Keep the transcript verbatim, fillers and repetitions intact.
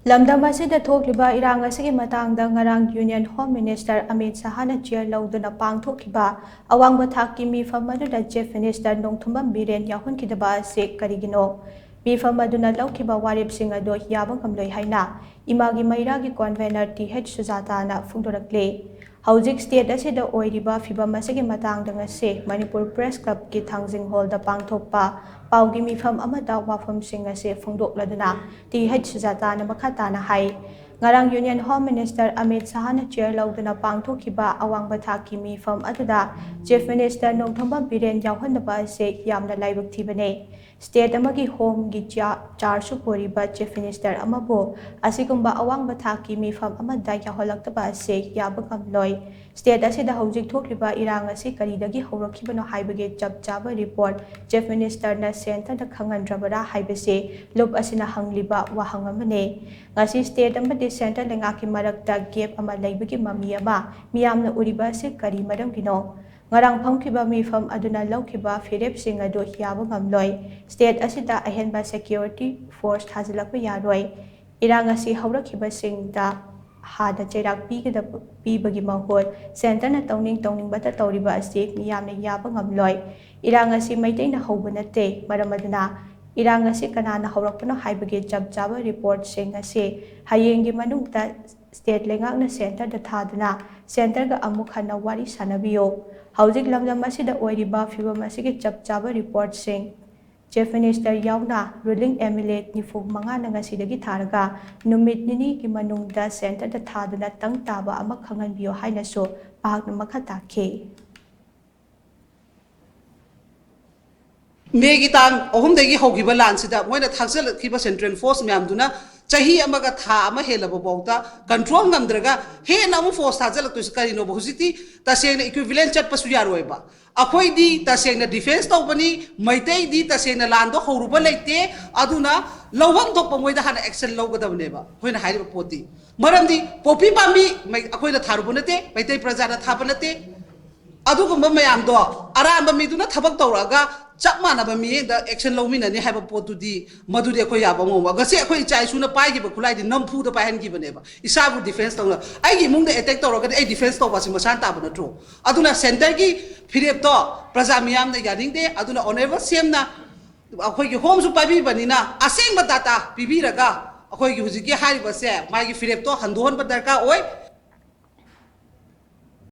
ꯂꯝꯗꯝ ꯑꯁꯤꯗ ꯊꯣꯛꯂꯤꯕ ꯏꯔꯥꯡ ꯑꯁꯤꯒꯤ ꯃꯇꯥꯡꯗ ꯉꯔꯥꯡ Union Home Minister Amit ꯁꯍꯥꯅ chair ꯂꯧꯗꯨꯅ ꯄꯥꯡꯊꯣꯛꯈꯤꯕ ꯑꯋꯥꯡꯕ ꯊꯥꯛꯀꯤ ꯃꯤꯐꯝ ꯑꯗꯨꯗ Chief Minister ꯅꯣꯡꯊꯣꯝꯕꯝ ꯕꯤꯔꯦꯟ ꯌꯥꯎꯍꯟꯈꯤꯗꯕ ꯑꯁꯤ ꯀꯔꯤꯒꯤꯅꯣ? ꯃꯤꯐꯝ ꯑꯗꯨꯅ ꯂꯧꯈꯤꯕ ꯋꯥꯔꯦꯞꯁꯤꯡ ꯑꯗꯨ ꯌꯥꯕ ꯉꯝꯂꯣꯏ ꯍꯥꯏꯅ ꯏꯃꯥꯒꯤ ꯃꯩꯔꯥꯒꯤ convener ꯇꯤ ꯍꯩꯆ ꯁꯨꯖꯥꯇꯥꯅ ꯐꯣꯡꯗꯣꯔꯛꯂꯤ꯫ ꯍꯧꯖꯤꯛ state ꯑꯁꯤꯗ ꯑꯣꯏꯔꯤꯕ ꯐꯤꯚꯝ ꯑꯁꯤꯒꯤ ꯃꯇꯥꯡꯗ ꯉꯁꯤ ꯃꯅꯤꯄꯨꯔ Press Clubꯀꯤ ꯊꯥꯡꯖꯤꯡ ꯍꯣꯜꯗ ꯄꯥꯡꯊꯣꯛꯄ ꯄꯥꯎꯒꯤ ꯃꯤꯐꯝ ꯑꯃꯗ ꯋꯥꯐꯝꯁꯤꯡ ꯑꯁꯤ ꯐꯣꯡꯗꯣꯛꯂꯗꯨꯅ ꯇꯤ ꯍꯩꯆ ꯁꯨꯖꯥꯇꯥꯅ ꯃꯈꯥ ꯇꯥꯅ ꯍꯥꯏ, ꯉꯔꯥꯡ Union Home Minister Amit ꯁꯍꯥꯅ chair ꯂꯧꯗꯨꯅ ꯄꯥꯡꯊꯣꯛꯈꯤꯕ ꯑꯋꯥꯡꯕ ꯊꯥꯛꯀꯤ ꯃꯤꯐꯝ ꯑꯗꯨꯗ Chief Minister ꯅꯣꯡꯊꯣꯝꯕꯝ ꯕꯤꯔꯦꯟ ꯌꯥꯎꯍꯟꯗꯕ ꯑꯁꯤ ꯌꯥꯝꯅ ꯂꯥꯏꯕꯛ ꯊꯤꯕꯅꯤ꯫ State ꯑꯃꯒꯤ homeꯒꯤ ꯆꯥ-, chargeꯁꯨ ꯄꯨꯔꯤꯕ Chief Minister ꯑꯃꯕꯨ ꯑꯁꯤꯒꯨꯝꯕ ꯑꯋꯥꯡꯕ ꯊꯥꯛꯀꯤ ꯃꯤꯐꯝ ꯑꯃꯗ ꯌꯥꯎꯍꯜꯂꯛꯇꯕ ꯑꯁꯤ ꯌꯥꯕ ꯉꯝꯂꯣꯏ꯫ State ꯑꯁꯤꯗ ꯍꯧꯖꯤꯛ ꯊꯣꯛꯂꯤꯕ ꯏꯔꯥꯡ ꯑꯁꯤ ꯀꯔꯤꯗꯒꯤ ꯍꯧꯔꯛꯈꯤꯕꯅꯣ ꯍꯥꯏꯕꯒꯤ ꯆꯞ ꯆꯥꯕ report Chief Ministerꯅ centreꯗ ꯈꯪꯍꯟꯗ꯭ꯔꯕꯔꯥ ꯍꯥꯏꯕꯁꯤ ꯂꯨꯞ ꯑꯁꯤꯅ ꯍꯪꯂꯤꯕ ꯋꯥꯍꯪ ꯑꯃꯅꯤ꯫ ꯉꯁꯤ state ꯑꯃꯗꯤ centre ꯂꯩꯉꯥꯛꯀꯤ ꯃꯔꯛꯇ gap ꯑꯃ ꯂꯩꯕꯒꯤ ꯃꯃꯤ ꯑꯃ ꯃꯤꯌꯥꯝꯅ ꯎꯔꯤꯕ ꯑꯁꯤ ꯀꯔꯤ ꯃꯔꯝꯒꯤꯅꯣ? ꯉꯔꯥꯡ ꯐꯝꯈꯤꯕ ꯃꯤꯐꯝ ꯑꯗꯨꯅ ꯂꯧꯈꯤꯕ ꯐꯤꯔꯦꯞꯁꯤꯡ ꯑꯗꯨ ꯌꯥꯕ ꯉꯝꯂꯣꯏ꯫ State ꯑꯁꯤꯗ ꯑꯍꯦꯟꯕ security force ꯊꯥꯖꯤꯜꯂꯛꯄ ꯌꯥꯔꯣꯏ꯫ ꯏꯔꯥꯡ ꯑꯁꯤ ꯍꯧꯔꯛꯈꯤꯕꯁꯤꯡꯗ ꯍꯥꯟꯅ ꯆꯩꯔꯥꯛ ꯄꯤꯒꯗꯕ, ꯄꯤꯕꯒꯤ ꯃꯍꯨꯠ centreꯅ ꯇꯧꯅꯤꯡ ꯇꯧꯅꯤꯡꯕꯇ ꯇꯧꯔꯤꯕ ꯑꯁꯤ ꯃꯤꯌꯥꯝꯅ ꯌꯥꯕ ꯉꯝꯂꯣꯏ꯫ ꯏꯔꯥꯡ ꯑꯁꯤ ꯃꯩꯇꯩꯅ ꯍꯧꯕ ꯅꯠꯇꯦ꯫ ꯃꯔꯝ ꯑꯗꯨꯅ ꯏꯔꯥꯡ ꯑꯁꯤ ꯀꯅꯥꯅ ꯍꯧꯔꯛꯄꯅꯣ ꯍꯥꯏꯕꯒꯤ ꯆꯞ ꯆꯥꯕ reportꯁꯤꯡ ꯑꯁꯤ ꯍꯌꯦꯡꯒꯤ ꯃꯅꯨꯡꯗ state ꯂꯩꯉꯥꯛꯅ centreꯗ ꯊꯥꯗꯨꯅ centreꯒ ꯑꯃꯨꯛ ꯍꯟꯅ ꯋꯥꯔꯤ ꯁꯥꯅꯕꯤꯌꯨ꯫ ꯍꯧꯖꯤꯛ ꯂꯝꯗꯝ ꯑꯁꯤꯗ ꯑꯣꯏꯔꯤꯕ ꯐꯤꯚꯝ ꯑꯁꯤꯒꯤ ꯆꯞ ꯆꯥꯕ reportꯁꯤꯡ Chief Minister ꯌꯥꯎꯅ ruling MLA ꯅꯤꯐꯨ ꯃꯉꯥꯅ ꯉꯁꯤꯗꯒꯤ ꯊꯥꯔꯒ ꯅꯨꯃꯤꯠ ꯅꯤꯅꯤꯒꯤ ꯃꯅꯨꯡꯗ centreꯗ ꯊꯥꯗꯨꯅ ꯇꯪ ꯇꯥꯕ ꯑꯃ ꯈꯪꯍꯟꯕꯤꯌꯨ ꯍꯥꯏꯅꯁꯨ ꯃꯍꯥꯛꯅ ꯃꯈꯥ ꯇꯥꯈꯤ꯫ ꯃꯦꯒꯤ ꯇꯥꯡ ꯑꯍꯨꯝꯗꯒꯤ ꯍꯧꯈꯤꯕ ꯂꯥꯟꯁꯤꯗ ꯃꯣꯏꯅ ꯊꯥꯛꯆꯜꯂꯛꯈꯤꯕ central force ꯃꯌꯥꯝꯗꯨꯅ ꯆꯍꯤ ꯑꯃꯒ ꯊꯥ ꯑꯃ ꯍꯦꯜꯂꯕ ꯐꯥꯎꯗ control ꯉꯝꯗ꯭ꯔꯒ ꯍꯦꯟꯅ ꯑꯃꯨꯛ force ꯊꯥꯖꯜꯂꯛꯇꯣꯏꯁꯤ ꯀꯔꯤꯅꯣꯕ? ꯍꯧꯖꯤꯛꯇꯤ ꯇꯁꯦꯡꯅ equivalent ꯆꯠꯄꯁꯨ ꯌꯥꯔꯣꯏꯕ꯫ ꯑꯩꯈꯣꯏꯗꯤ ꯇꯁꯦꯡꯅ defence ꯇꯧꯕꯅꯤ, ꯃꯩꯇꯩꯗꯤ ꯇꯁꯦꯡꯅ ꯂꯥꯟꯗꯣ ꯍꯧꯔꯨꯕ ꯂꯩꯇꯦ, ꯑꯗꯨꯅ ꯂꯧꯐꯝ ꯊꯣꯛꯄ ꯃꯣꯏꯗ ꯍꯥꯟꯅ action ꯂꯧꯒꯗꯕꯅꯦꯕ ꯑꯩꯈꯣꯏꯅ ꯍꯥꯏꯔꯤꯕ ꯄꯣꯠꯇꯤ꯫ ꯃꯔꯝꯗꯤ ꯄꯣꯄꯤ ꯄꯥꯝꯕꯤ ꯃꯩ-, ꯑꯩꯈꯣꯏꯅ ꯊꯥꯔꯨꯕ ꯅꯠꯇꯦ, ꯃꯩꯇꯩ ꯄ꯭ꯔꯖꯥꯅ ꯊꯥꯕ ꯅꯠꯇꯦ꯫ ꯑꯗꯨꯒꯨꯝꯕ ꯃꯌꯥꯝꯗꯣ ꯑꯔꯥꯟꯕ ꯃꯤꯗꯨꯅ ꯊꯕꯛ ꯇꯧꯔꯛꯑꯒ ꯆꯞ ꯃꯥꯟꯅꯕ ꯃꯤꯠꯌꯦꯡꯗ action ꯂꯧꯃꯤꯟꯅꯅꯤ ꯍꯥꯏꯕ ꯄꯣꯠꯇꯨꯗꯤ, ꯃꯗꯨꯗꯤ ꯑꯩꯈꯣꯏ ꯌꯥꯕ ꯉꯝꯃꯣꯏ꯫ ꯉꯁꯤ ꯑꯩꯈꯣꯏ ꯏꯆꯥ ꯏꯁꯨꯅ ꯄꯥꯏꯈꯤꯕ ꯈꯨꯠꯂꯥꯏꯗꯤ ꯅꯝꯐꯨꯗ ꯄꯥꯏꯍꯟꯈꯤꯕꯅꯦꯕ, ꯏꯁꯥꯕꯨ defence ꯇꯧꯅ꯫ ꯑꯩꯒꯤ ꯏꯃꯨꯡꯗ attack ꯇꯧꯔꯒꯗꯤ ꯑꯩ defence ꯇꯧꯕ ꯑꯁꯤ ꯃꯁꯥꯅ ꯇꯥꯕ ꯅꯠꯇ꯭ꯔꯣ? ꯑꯗꯨꯅ centreꯒꯤ ꯐꯤꯔꯦꯞꯇꯣ ꯄ꯭ꯔꯖꯥ ꯃꯤꯌꯥꯝꯅ ꯌꯥꯅꯤꯡꯗꯦ꯫ ꯑꯗꯨꯅ honourable CMꯅ ꯑꯩꯈꯣꯏꯒꯤ homeꯁꯨ ꯄꯥꯏꯕꯤꯕꯅꯤꯅ ꯑꯁꯦꯡꯕ data ꯄꯤꯕꯤꯔꯒ ꯑꯩꯈꯣꯏꯒꯤ ꯍꯧꯖꯤꯛꯀꯤ ꯍꯥꯏꯔꯤꯕꯁꯦ ꯃꯥꯒꯤ ꯐꯤꯔꯦꯞꯇꯣ ꯍꯟꯗꯣꯛꯍꯟꯕ ꯗꯔꯀꯥꯔ ꯑꯣꯏ꯫